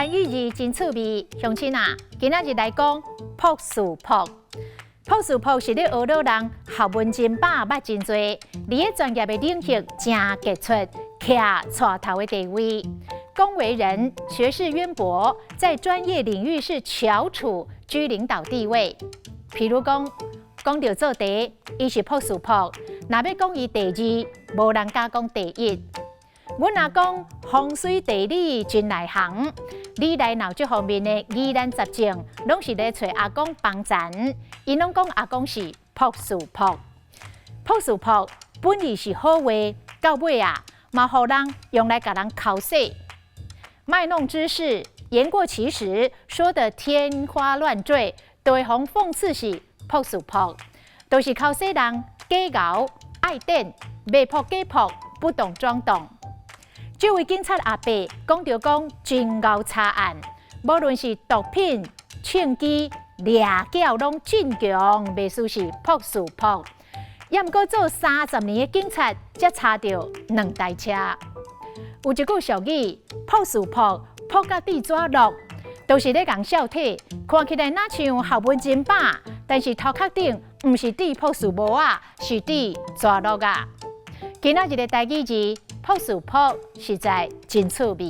台語字真趣味，鄉親啊，今仔日來講朴素朴。朴素朴是咧學老人學問真飽，捌真濟，佇咧專業的領域誠傑出，徛帶頭的地位。恭維人，學識淵博，在專業領域是翹楚，居領導地位。譬如講，講著做茶，伊是朴素朴；若欲講伊第二，無人敢講第一。阮阿公風水地理真內行，你來鬧這方面的疑難雜症，攏是咧揣阿公幫贊。𪜶攏講阿公是朴素朴，朴素朴本意是好話，到尾啊，嘛予人用來共人剾洗。賣弄知識，言過其實，說得天花亂墜，都會予諷刺是朴素朴，都是剾洗人假𠢕愛電，賣朴假朴，不懂裝懂。這位警察阿伯講著講真𠢕查案，無論是毒品、槍支、掠繳攏真強，袂輸是朴素朴。也毋過做30年的警察，才查著兩台車。有一句俗語，朴素朴，朴甲滴紙落，都是咧共痟體，看起來若像學問真飽，但是頭殼頂毋是滴朴素帽仔，是滴蛇落仔。今仔日的台語字，朴素朴，實在真趣味。